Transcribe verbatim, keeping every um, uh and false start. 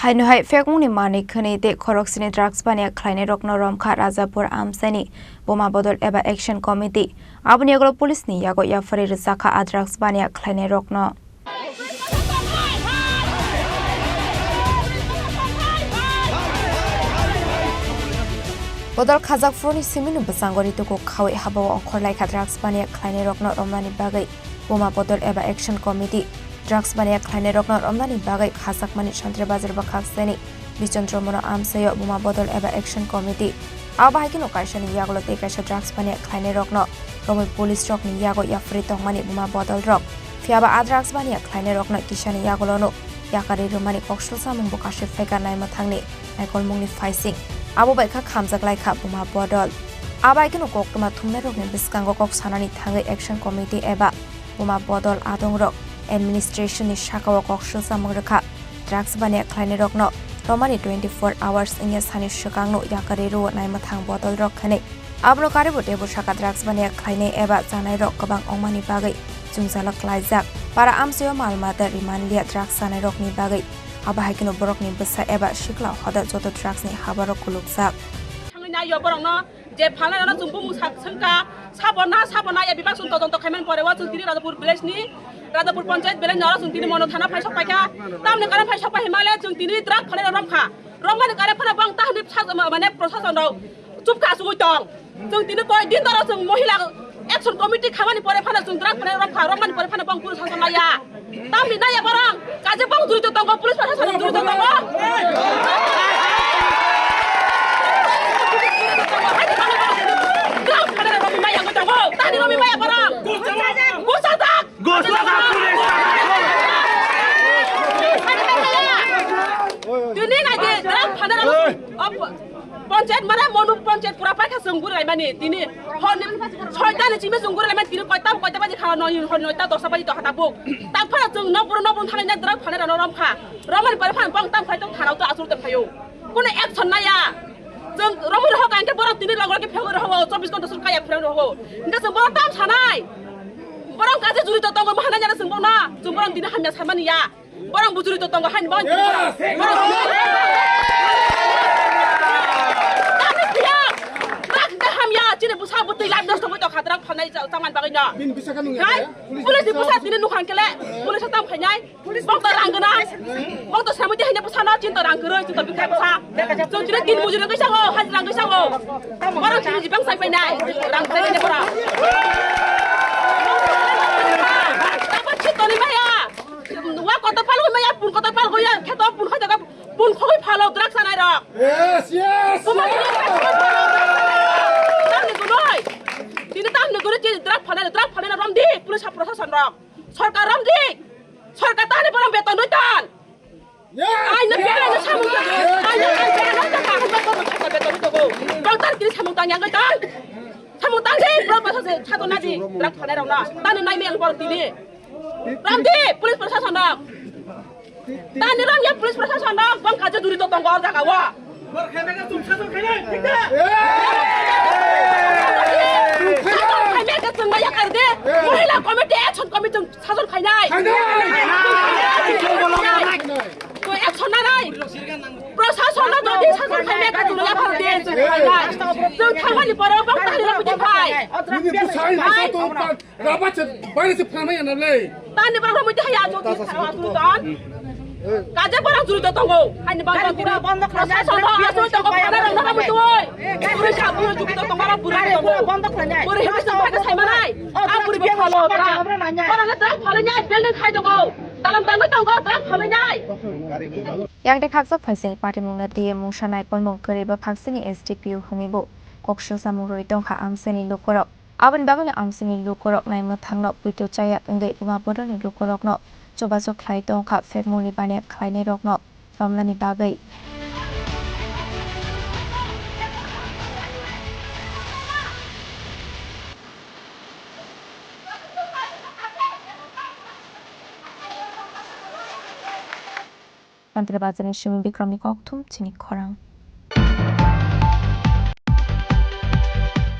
Haino hai phekmungni manwi khwnwi tei khoroksini drugs baniya khlainairokno romkha Rajapur amchaini buma bodol eba action committee. Aboni yagulo police ni yago yapharwi rwchakha a drugs baniya khlainairokno. Bodol khajak phuruni simino bwskango rituku khawi habao ongkhorlaikha drugs baniya khlainairokno romnani bagwi buma bodol eba action committee. Drugs baniya khlainairokno romnani bagwi khajakmani Santri Bazar bwkhakseni Bichondro Mono amchaio buma bodol eba action committee. Abo hai kheno kaisani yagulo tei kaisa drugs baniya khlainairokno romwi police rokni yago yapharwi tongmani buma bodol rok. Phiyaba a drugs baniya khlainairokno kisani yagulono yakarwi rwmani koksil samung bo kasui phaikha naimwthangni naikolmungni phaising. Abo bai kha khamjak laikha buma bodol. Abo hai kheno koktwma thumnairokni bwskango kok sanani thangwi action committee eba buma bodol adongrok administration ni sakao koksil samung rwkha. Drugs baniya khlainairokno romani twenty four hours wngya sani swkangno yakarwi rwo naimwthang bodol rok khenwi. Abono karibo teibo saka drugs baniya khlainai eba chanairok kwbang wngmani bagwi chwngjalak klaijak. Para amchaio mal mata rimanliya drugs chanairokni bagwi. Abo hai kheno borokni bwsa eba sikla hoda joto drugs ni habarok kulukjak. Thangwi naiyo borokno je phalnai rokno chwng bumung sa-, swngkha, sabo na, sabo na, ya bebak chwng todonto khaimani pore o chwng tini Rajapur village ni, Rajapur panchayat village ni oro chwng tini Mono thana phai sok paikha. Tamni karon phai sok pai himale chwng tini drug phalnai rok romkha. Romani kare phano bang tahni sa-, ma-, mane prosason rok chupkha asugwi tong. Chwng tini koi din doro chwng mohila action committee khamani pore phano chwng drug phalnai romkha, romani pore phano bang prosason maya. Tamni naiya borok, kaje bong jurito tongo, police proshashan jurito tongo. Ground khanani romi maya wngwi tongo, tani romi maya borok. Buchajak. Buchajak police. Tini naidi, ground khanani romi. Panchayat mane Monu panchayat pura paikha chwng guri laimani tini horni soita ni chimi chwng guri laimani tini koita koita baji kha noi hor noita dosta baji to hata buk tak phana chwng nok buru nok buru thanai na drug phane rano rom kha romani pore phana bang tam khai tong tharau to asur te phayo kono action naya chwng romani hok angke borok tini log log ke phego roho chobbish ghonta sur kaya phego roho inda chwng borok tam sanai borok kaje juri to tongo mahana nyana chwng borok na chwng borok tini hamya samani ya. Borok bujuri to tongo hain bang. Tani piya. Tak te hamya chini busa butui lab nosto bui to khadrak phanai chang man bagwi no. Bini bisa kanu ya. Police ni busa tini nukhang kele. Police tam khainai. Bok to rang gana. Bok to samui te hanya busa no chin to rang guroi chin to bikai busa. Chon chini tin mujuri kaisa go, hajra kaisa go. Borok chini jibang sai painai. Rang sai painai borok. Apa chitoni maya. Wa kota pal ko maya pun kota pal ko ya kheto pun khaja ka pun khoi phalo drug sanai rok. Yes, yes. Tamni gunoi. Tini tamni gunoi tini drug phanai drug phanai rom di police proshashan rok. Sorkar rom di. Sorkar tani borom beton doi tan. Yes. Ai na pera na samung ta. Ai na ai pera na ta ka han ba ko ta beton to go. Bang tar tini samung tang yang tan. Samung tang di, bro, basa se, chato na di, drug phanai rok na. Tani nai meng bor tini. Ram di, police proshashan rok. Tani ram ya police proshashan rok, bang kaje duri to tongo jaga wa. Chato khaime ke chwng ya kar de, mohila committee, action committee, sajon khainai. Khainai. Khainai. To action na nai. Proshashan no jodi sajon khaime ke chwng ya kar de, chwng khainai. Chwng thangmani pore bang tani ram di phai. Ini tu sai masa tu pan raba che baire se phana ya na le. Tani bang ram di ya jo ti thara tu don. Kaje bang juri to tongo. Hani bang juri. Proshashan no asu to ko phana ram na tu oi. Puri sa puri juri to tongo puri. Puri hebe sa phana sai manai. A puri be phalo. Ora na drug phalo nyai building khai tongo. Talam tangwi tongo drug phalo nyai. Yang de khaksa phaising party mungna D M mungsa naikolmung kwrwi ba phaksini S D P O hwnwi bo kok swngchamung rwi tongkha amchaini lukurok. Aboni bagwino amchaini lukurok naimwthangno puito chaya wngwi buma bodolni lukurokno chubachu khlai tongkha phekmungni baniya khlainairokno romnani bagwi. Mantri Bazarni Sumi Bikramni kokthum chini khorang.